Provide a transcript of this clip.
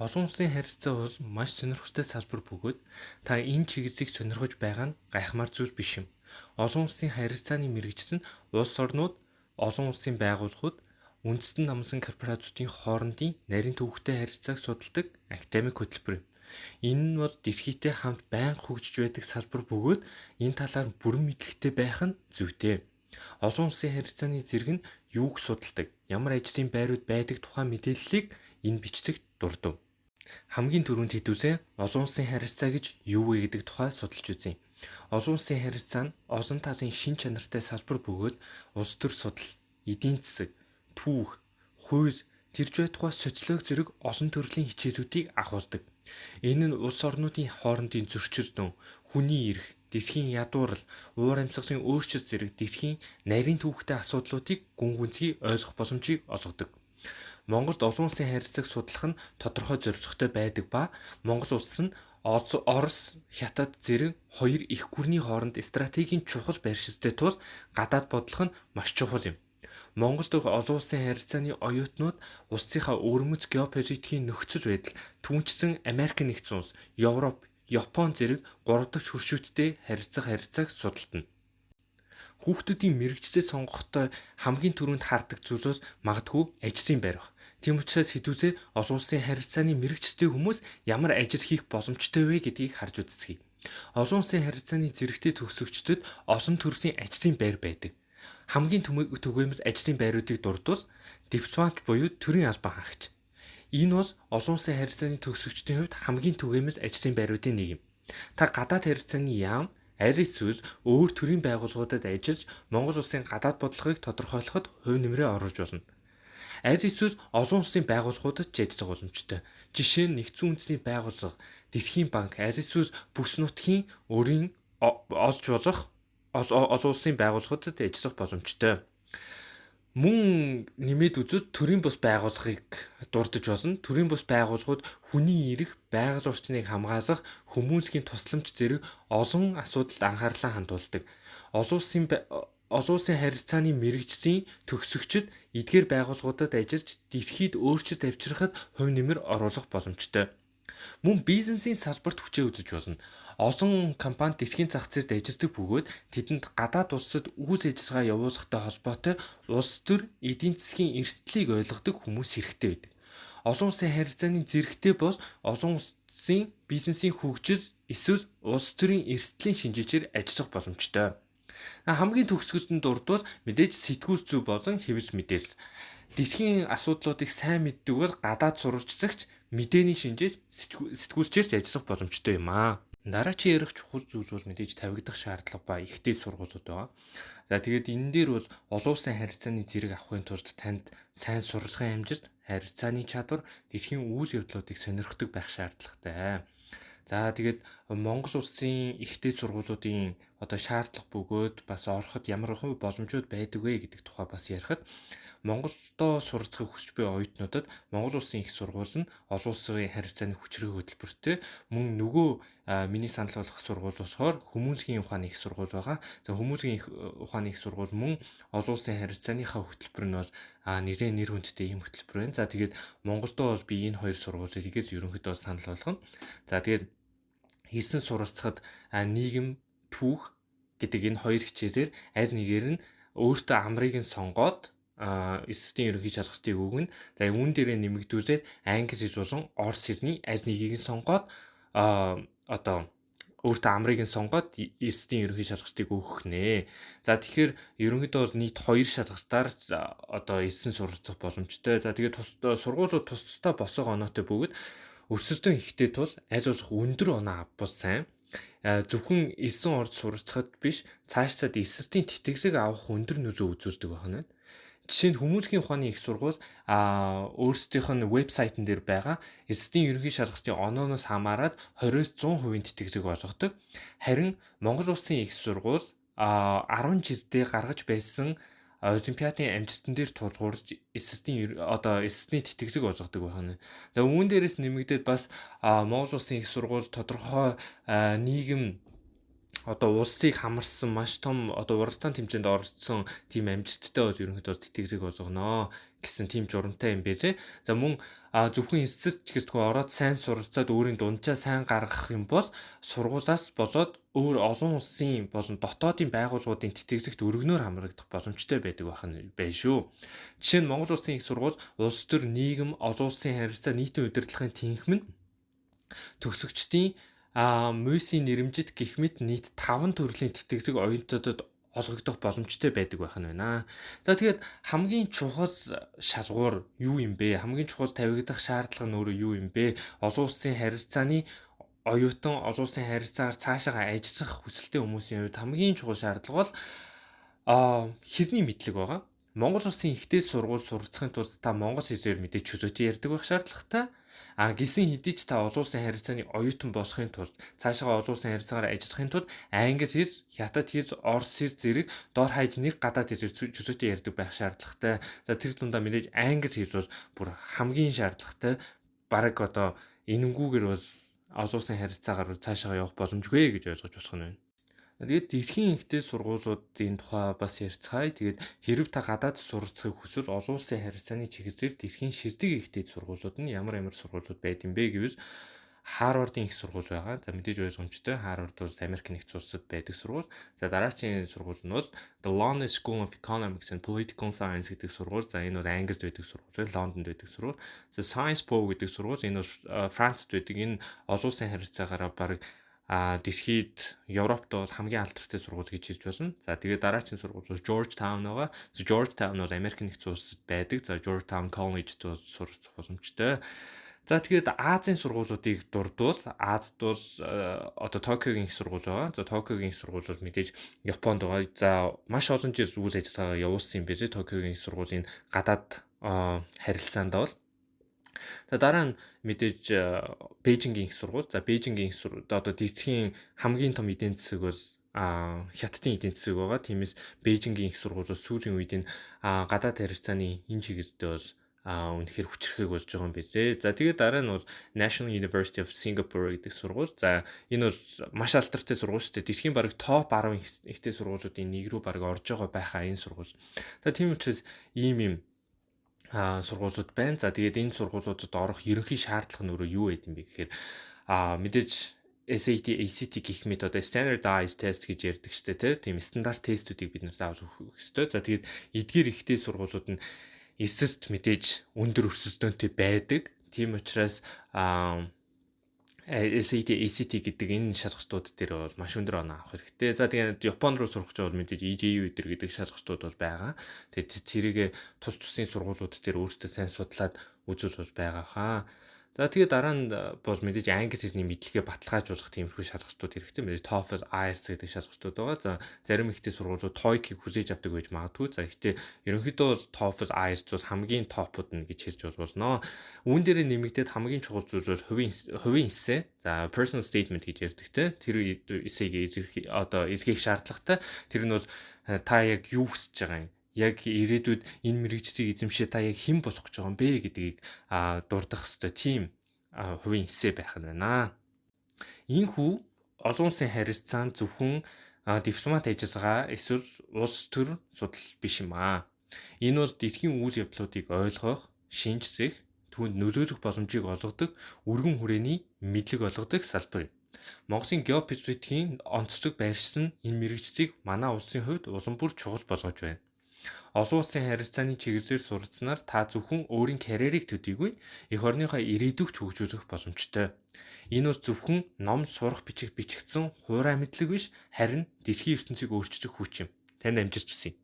Олон улсын харилцаа бол маш сонирхолтой салбар бөгөөд та энэ чиглэлийг сонирхож байгаа нь гайхмаар зүйл биш юм. Олон улсын харилцааны мэргэжил нь улс орнууд, олон улсын байгууллагууд, үндэстэн номлосон корпорациудын хоорондын нарийн төвөгтэй харилцааг судалдаг академик хөтөлбөр юм. Энэ нь бол дэлхийтэй хамт байнга хөгжиж байдаг салбар бөгөөд энэ талаар бүрэн мэдлэгтэй байх нь зүйтэй. Олон улсын харилцааны зэрэг нь юуг судалдаг, ямар ажлын байрууд байдаг тухай мэдээллийг энэ бичлэгт дурдав. Хамгийн түрүүнд хэдүүлээ олон улсын харилцаа гэж юу вэ гэдэг тухай судалж үзье. Олон улсын харилцаа нь олон талын шин чанартай салбар бөгөөд улс төр судал, эдийн засаг, түүх, хууль, тэрч байтугай социологи зэрэг олон төрлийн хичээлүүдийг агуулдаг. Энэ нь улс орнуудын хоорондын зөрчилдөн, хүний эрх, дэлхийн ядуурл, уур амьсгалын өөрчлөлт зэрэг дэлхийн нарийн түүхтэй асуудлуудыг гүн гүнзгий ойлгох боломжийг олгодог. Монголд олон улсын харилцааг судлах нь тодорхой зорилготой байдаг ба Монгол улс нь Орос, Хятад зэрэг хоёр эх гүрний хооронд стратегийн чухал байршилтай тул гадаад бодлого нь маш чухал юм. Монгол дахь олон улсын харилцааны оюутнууд улсынхаа өвөрмөц геополитикийн нөхцөл байдал, түүнчлэн Америк нэгдсэн улс, Европ, Япон зэрэг гурав дахь хөршүүдтэй харилцах харилцааг судалдана. Хүүхдүүдийн мэргэжлээ сонгохдоо хамгийн түрүүнд хардаг зүйл бол магадгүй ажлын байр байх. Тийм учраас хэдүүлээ олон улсын харилцааны мэргэжтэй хүмүүс ямар ажил хийх боломжтой вэ гэдгийг харж үзцгээе. Олон улсын харилцааны зэрэгтэй төгсөгчдөд олон төрлийн ажлын байр байдаг. Хамгийн түгээмэл ажлын байруудыг дурдвал дипломат буюу төрийн албан хаагч. Энэ бол олон улсын харилцааны төгсөгчдийн хувьд хамгийн түгээмэл ажлын байруудын нэг юм. Та гадаад харилцааны яам, аль эсвэл өөр төрийн байгууллагуудад ажиллаж Монгол улсын гадаад бодлогыг тодорхойлоход хувь нэмрээ оруулж болно. Аль эсвэл олон улсын байгууллагуудад ч ажиллах боломжтой. Жишээ нь нэгдсэн үндэсний байгууллага, Дэлхийн банк, аль эсвэл бүс нутгийн өөрийн олж болох олон улсын байгууллагуудад ажиллах боломжтой. Мөн нэмээд үзвэл төрийн бус байгууллагыг дурдж болно. Төрийн бус байгууллагууд хүний эрх, байгаль орчныг хамгаалах, хүмүүсийн тусламж зэрэг олон асуудалд анхаарлаа хандуулдаг. Олон улсын харилцааны мэргэжлийн төгсөгчид эдгээр байгууллагуудад ажиллаж дэлхийд өөрчлөлт авчрахад хувь нэмэр оруулах боломжтой. Мөн бизнесийн салбарт хүчээ үзэж болно. Олон компани дэлхийн зах зээлд ажилладаг бөгөөд тэдэнд гадаад улсад үйл ажиллагаа явуулахтай холбоотой улс төр эдийн засгийн эрсдлийг ойлгодог хүмүүс хэрэгтэй байдаг. Олон улсын харилцааны зэрэгтэй бол олон улсын бизнесийн хөгжил эсвэл улс төрийн эрсдлийн шинжээчээр ажиллах боломжтой. Хамгийн төгсгөлд нь дурдвал мэдээж сэтгүүл зүй болон хэвлэл мэдээлэл. Дэлхийн асуудлуудыг сайн мэддэг бол гадаад сурвалжлагч, мэдээний шинжээч, сэтгүүлчээр ч ажиллах боломжтой юм аа. Дараачийн ярих чухал зүйл бол мэдээж тавигдах шаардлага ба ихтэй сургуулиуд байгаа. За, тэгээд энэ дээр бол олон улсын харилцааны зэрэг авахын тулд танд сайн сурлагын амжилт, харилцааны чадвар, дэлхийн үйл явдлуудыг сонирхдаг байх шаардлагатай. За, тэгээд Монгол улсын ихтэй сургуулиудын одоо шаардлага бөгөөд бас ороход ямар хувь боломжууд байдаг вэ гэдэг тухай бас ярихад, Монголдоо суралцахыг хүсэж буй оюутнуудад Монгол улсын их сургууль нь олон улсын харилцааны хүчирхэг хөтөлбөртэй, мөн нөгөө миний санал болгох сургууль болохоор хүмүүнлэгийн ухааны их сургууль байгаа. За, хүмүүнлэгийн ухааны их сургууль мөн олон улсын харилцааныхаа хөтөлбөр нь бол нэлээд нэр хүндтэй ийм хөтөлбөр байна. За, тэгээд Монголдоо бол би энэ хоёр сургуулийг тэгээд ерөнхийдөө санал болгоно. За, тэгээд хийсэн суралцахад нийгэм, түүх гэдэг энэ хоёр хичээлээр аль нэгээр нь өөртөө амрыг нь сонгоод эсвтийн ерөнхий шалгалтыг өгнө. За, үүн дээрээ нэмэгдүүлээд англи хэл болон орос хэлний аль нэгийг нь сонгоод, одоо өөртөө амрыг нь сонгоод эсвтийн ерөнхий шалгалтыг өгөх нэ. За, тэгэхээр ерөнхийдөө бол нийт хоёр шалгалтаар одоо эссэн суралцах боломжтой. За, тэгээд сургуулиуд тус тусдаа босго оноотой бөгөөд өрсөлдөөн ихтэй тул аль болох өндөр оноо авбал сайн. Зөвхөн элсэн орж суралцахад биш, цаашдаад эсвтийн тэтгэлэг авах өндөр нөлөө үзүүлдэг байна. Жишээ нь хүмүүнлэгийн ухааны их сургууль өөрсдийнх нь вебсайтн дээр байгаа эсвтийн ерөнхий шалгалтын онооноос хамаарат 20-с 100% тэтгэлэг олгодог. Харин Монгол улсын их сургууль 10 жилдээ гаргаж байсан олимпиадын амжилтан дээр тулгуурлаж эсвтийн одоо эсвтийн тэтгэлэг олгодог байна. За, үүн дээрээс нэмэгдээд бас Монгол улсын их сургууль тодорхой нийгэм одоо улсыг хамарсан, маш том одоо уралдаан тэмцээнд оролцсон тийм амжилттай бол ерөнхийдөө тэтгэлэг олгоно гэсэн тийм журамтай юм байлээ. За, мөн зөвхөн эсэс ч гэсэн ороод сайн суралцаад өөрийн дунджаа сайн гаргах юм бол сургуулиас болоод өөр олон улсын болон дотоодын байгууллагуудын тэтгэлэгт өргөнөөр хамрагдах боломжтой байдаг байх нь байна шүү. Жишээ нь, Монгол Улсын их сургууль улс төр, нийгэм, олон улсын харилцаа, нийтийн удирдлагын тэнхим нь төгсөгчдийн МУИС-ийн нэрэмжит гэх мэт нийт 5 төрлийн тэтгэлэг оюутнуудад олгогдох боломжтой байдаг байх нь байна. За, тэгээд хамгийн чухал шалгуур юу юм бэ? Хамгийн чухал тавигдах шаардлага нь өөрөө юу юм бэ? Олон улсын харилцааны оюутан, олон улсын харилцаагаар цаашаа ажиллах хүсэлтэй хүмүүсийн хувьд хамгийн чухал шаардлага бол хэлний мэдлэг байгаа. Монгол Улсын их дээд сургууль суралцахын тулд та монгол хэлээр мэдээж чөлөөтэй ярьдаг байх шаардлагатай. А гэсэн хэдий ч та олон улсын харилцааны оюутан болохын тулд, цаашаа олон улсын харилцаагаар ажиллахын тулд англи хэл, хятад хэл, орос хэл зэрэг дор хаяж нэг гадаад хэлээр чөлөөтэй ярьдаг байх шаардлагатай. За, тэр дундаа мэдээж англи хэл бол бүр хамгийн шаардлагатай. Бараг одоо энэнгүүгээр бол олон улсын харилцаагаар цаашаа явах боломжгүй гэж ойлгож болох нь байна. Тэгээд дэлхийн их дээд сургуулиудын тухай бас ярьцгаая. Тэгээд хэрэв та гадаад суралцахыг хүсвэл олон улсын харилцааны чиглэлээр дэлхийн шилдэг их дээд сургуулиуд нь ямар ямар сургуулиуд байдаг юм бэ гэвэл Харвардын их сургууль байгаа. За, мэдээж ойлгомжтой. Харвард бол Америк Нэгдсэн Улсад байдаг сургууль. За, дараагийн сургууль нь бол The London School of Economics and Political Science гэдэг сургууль. За, энэ бол Англид байдаг сургууль, Лондонд байдаг сургууль. За, Sciences Po гэдэг сургууль, энэ бол Францад байдаг. Энэ олон улсын харилцаагаараа бараг дэлхийд, Европт бол хамгийн алдартай сургууль гэж хэлж болно. За, тэгээд дараагийн сургууль бол Georgetown байгаа. За, Georgetown бол Америк Нэгдсэн Улсад байдаг. За, Georgetown College-д бол суралцах боломжтой. За, тэгээд Азийн сургуулиудыг дурдвал Азид бол одоо Токиогийн их сургууль байгаа. За, Токиогийн их сургууль бол мэдээж Японд байгаа. За, маш олон жил үйл ажиллагаа явуулсан юм байна. Токиогийн их сургуулийн гадаад харилцаанд бол. За, дараа нь мэдээж Бээжингийн их сургууль. За, Бээжингийн их сургууль одоо дэлхийн хамгийн том эдийн засаг бол Хятадын эдийн засаг байгаа. Тиймээс Бээжингийн их сургууль бол сүүлийн үед энэ гадаад харилцааны энэ чиглэлдээ бол үнэхээр хүчирхэг болж байгаа юм билээ. За, тэгээд дараа нь бол National University of Singapore гэдэг сургууль. За, энэ бол маш алдартай сургууль шүү дээ. Дэлхийн бараг топ 10 их дээд сургуулиудын нэг рүү бараг орж байгаа байхаа энэ сургууль. За, тийм учраас ийм юм сургуулиуд байна. За, тэгээд энэ сургуулиудад орох ерөнхий шаардлага нь өөрөө юу байд юм бэ гэхээр мэдээж SAT, ACT гэх мэт одоо standardized test гэж ярьдаг штэ, тий. Тийм стандарт тестүүдийг бид нар заавал өгөх ёстой. За, тэгээд эдгээр их дээд сургуулиуд нь эсэлт мэдээж өндөр өрсөлдөөнтэй байдаг. Тийм учраас SAT, ACT гэдэг энэ шалгалтууд дээр бол маш өндөр оноо авах хэрэгтэй. За, тэгээд Япон руу сурах гэж бол мэдээж EJU эдэр гэдэг шалгалтууд бол байгаа. Тэгээд тэрийг тус тусын сургуулиуд дээр өөрсдөө сайн судлаад үзүүл бол байгаа хаа. За, тэгээд дараа нь бол мэдээж англи хэлний мэдлэгээ баталгаажуулах тиймэрхүү шалгалтууд хэрэгтэй. Мэдээж TOEFL, IELTS гэдэг шалгалтууд байгаа. За, зарим их дээд сургуулиуд TOEIC-ийг хүлээж авдаг байж магадгүй. За, гэхдээ ерөнхийдөө TOEFL, IELTS бол хамгийн топууд нь гэж хэлж болно. Үүн дээрээ нэмэгдээд хамгийн чухал зүйл бол хувийн эссе. За, personal statement гэж ярьдаг те. Тэр эссег одоо эзгэх шаардлагатай. Тэр нь бол та яг юу хүсэж байгаа юм, яг ирээдүйд энэ мэргэжлийг эзэмшээ та яг хэн болох гэж байгаа юм бэ гэдгийг дурдах ёстой тийм хувийн эссе байх нь байна. Ийнхүү олон улсын харилцаанд зөвхөн дипломат ажиллагаа эсвэл улс төр судал биш юм аа. Энэ бол дэлхийн үйл явдлуудыг ойлгох, шинжлэх, түүнд нөлөөлөх боломжийг олгодог, өргөн хүрээний мэдлэг олгодог салбар юм. Монголын геополитикийн онцлог байршил нь энэ мэргэжлийг манай улсын хувьд улам бүр чухал болгож байна. Олон улсын харилцааны чиглэлээр суралцсанаар та зөвхөн өөрийн карьерийг төдийгүй эх орныхоо ирээдүйг ч хөгжүүлэх боломжтой. Энэ бол зөвхөн ном сурах, бичих бичигдсэн хуурай мэдлэг биш, харин дэлхийн ертөнцийг өөрчилөх хүч юм. Танд амжилт хүсье.